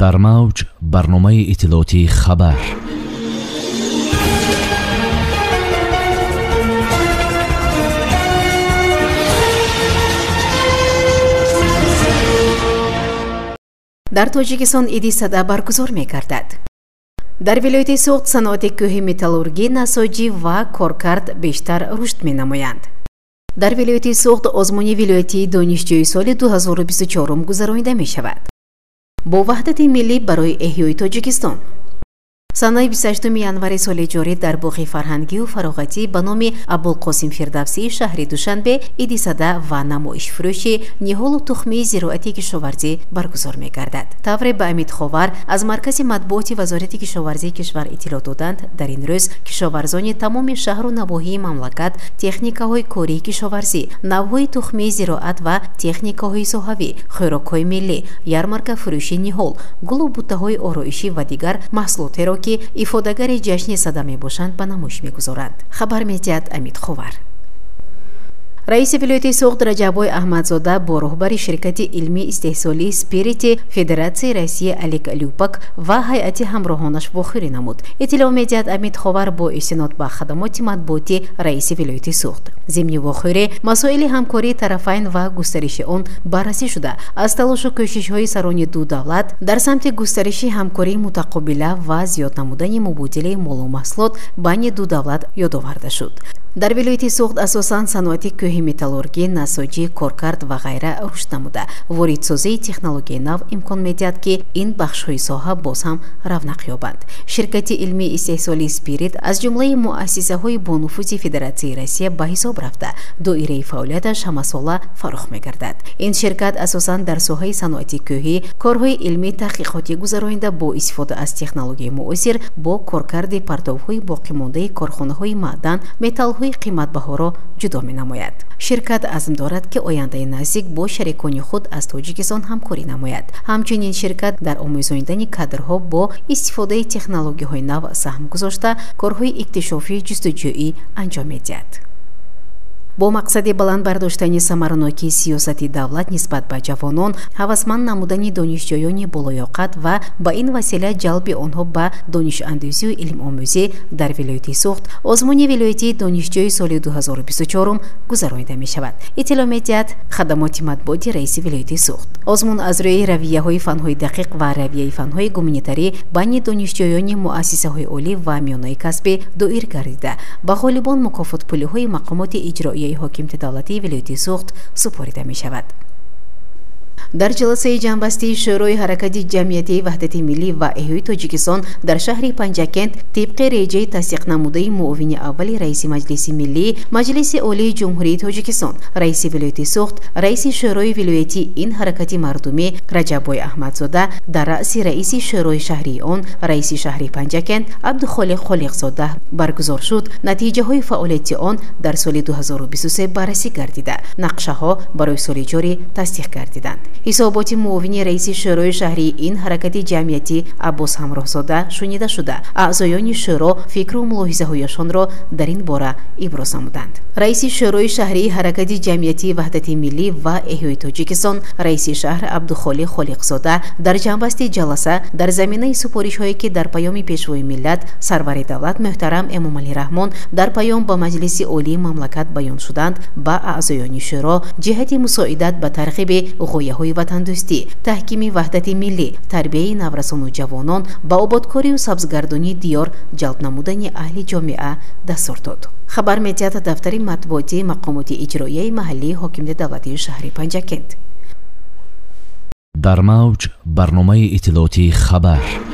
Дар мавҷ барномаи иттилоотии хабар. Дар Тоҷикистон иди Сада баргузор мегардад. Дар вилояти Суғд саноати кӯҳи металлургӣ, насоҷӣ ва коркард бештар рушд менамоянд. Дар вилояти Суғд озмуни вилоятии донишҷӯи соли 2024 гузаронида мешавад. Бо ваҳдати миллӣ барои эҳёи Тоҷикистон. Санаи 28 январи соли ҷорӣ дар боғи фарҳангию фароғатӣ ба номи Абулқосим Фирдавсии шаҳри Душанбе иди Сада ва намоишфурӯши ниҳолу тухмии зироати кишоварзӣ баргузор мегардад. Тавре ба Амид Ховар аз маркази матбуоти Вазорати кишоварзии кишвар иттилоъ доданд, дар ин рӯз кишоварзони тамоми шаҳру навоҳии мамлакат техникаҳои кории кишоварзӣ, навъҳои тухмии зироат ва техникаҳои соҳавӣ, хӯрокҳои миллӣ, ярмарка фурӯши ниҳол, гулу буттаҳои ороишӣ ва дигар маҳсулотеро, ки ифодагари ҷашни Сада мебошанд, ба намоиш мегузоранд. Хабар медиҳад Амид Ховар. Раиси вилояти Суғд Раҷаббой Аҳмадзода бо роҳбари ширкати илмии истеҳсолии спирити Федератсияи Россия Олег Люпак ва ҳайати ҳамроҳонаш вохӯрӣ намуд. Иттилоъ медиҳад Амид Ховар бо истинод ба хадамоти матбуоти раиси вилояти Суғд. Зимни вохӯрӣ масоили ҳамкории тарафайн ва густариши он баррасӣ шуда, аз талошу кӯшишҳои сарони ду давлат дар самти густариши ҳамкории мутақобила ва зиёд намудани мубодилаи молу маҳсулот байни ду давлат ёдоварда шуд. Дар вилояти Суғд асосан саноати кӯҳи металлургӣ, насоҷӣ, коркард ва ғайра рушд намуда, воридсозии технологияи нав имкон медиҳад, ки ин бахшҳои соҳа боз ҳам равнақ ёбанд. Ширкати илмии истеҳсолии спирит аз ҷумлаи муассисаҳои бонуфузи Федератсияи Россия ба ҳисоб рафта, доираи фаъолияташ ҳамасола фарох мегардад. Ин ширкат асосан дар соҳаи саноати кӯҳӣ корҳои илмии таҳқиқотӣ гузаронида, бо истифода аз технологияи муосир бо коркарди партовҳои боқимондаи корхонаҳои маъдан металлҳои қиматбаҳоро ҷудо менамояд. Ширкат азм дорад, ки ояндаи наздик бо шарикони худ аз Тоҷикистон ҳамкорӣ намояд. Ҳамчунин ширкат дар омӯзонидани кадрҳо бо истифодаи технологияҳои нав саҳм гузошта, корҳои иктишофии ҷустуҷӯӣ анҷом медиҳад. Бо мақсади баланд бардоштани самаранокии сиёсати давлат нисбат ба ҷавонон, ҳавасманд намудани донишҷӯёни болоёқат ва ба ин васила ҷалби онҳо ба донишандӯзию илмомӯзӣ дар вилояти Суғд озмуни вилоятии донишҷӯи соли 2024 гузаронида мешавад. Иттилоъ медиҳад хадамоти матбуоти раиси вилояти Суғд. Озмун аз рӯи равияҳои фанҳои дақиқ ва равияи фанҳои гуманитарӣ байни донишҷӯёни муассисаҳои олӣ ва миёнаи касбӣ доир гардида, ба ғолибон мукофотпулиҳои мақомоти иҷроияи ҳокимияти давлатии вилояти Суғд супорида мешавад. Дар ҷаласаи ҷамъбастии Шӯрои ҳаракати ҷамъиятии ваҳдати миллӣ ва эҳёи Тоҷикистон дар шаҳри Панҷакент тибқи реҷаи тасдиқнамудаи муовини аввали раиси Маҷлиси миллӣ, Маҷлиси Олии Ҷумҳурии Тоҷикистон, раиси вилояти Суғд, раиси Шӯрои вилоятии ин ҳаракати мардумӣ Раҷаббой Аҳмадзода дар раъси раиси Шӯрои шаҳрии он, раиси шаҳри Панҷакент Абдухолиқ Холиқзода баргузор шуд. Натиҷаҳои фаъолияти он дар соли 2023 баррасӣ гардида, нақшаҳо барои соли ҷорӣ тасдиқ гардиданд. Ҳисоботи муовини раиси Шӯрои шаҳрии ин ҳаракати ҷамъиятӣ Аббос Ҳамроҳзода шунида шуда, аъзоёни шӯро фикру мулоҳизаҳояшонро дар ин бора иброз намуданд. Раиси Шӯрои шаҳрии ҳаракати ҷамъиятии ваҳдати миллӣ ва эҳёи Тоҷикистон, раиси шаҳр Абдухолиқ Холиқзода дар ҷамъбасти ҷаласа дар заминаи супоришҳое, ки дар паёми Пешвои миллат, сарвари давлат муҳтарам Эмомалӣ Раҳмон дар паём ба Маҷлиси Олии мамлакат баён шуданд, ба аъзоёни шӯро ҷиҳати мусоидат ба тарғиби ғояҳои ватандӯстӣ, таҳкими ваҳдати миллӣ, тарбияи наврасону ҷавонон, ба ободкорию сабзгардонии диёр ҷалб намудани аҳли ҷомеа дастур дод. Хабар медиҳад дафтари матбуотии мақомоти иҷроияи маҳаллии ҳокимияти давлатии шаҳри Панҷакент. Дар мавҷ барномаи иттилоотии хабар.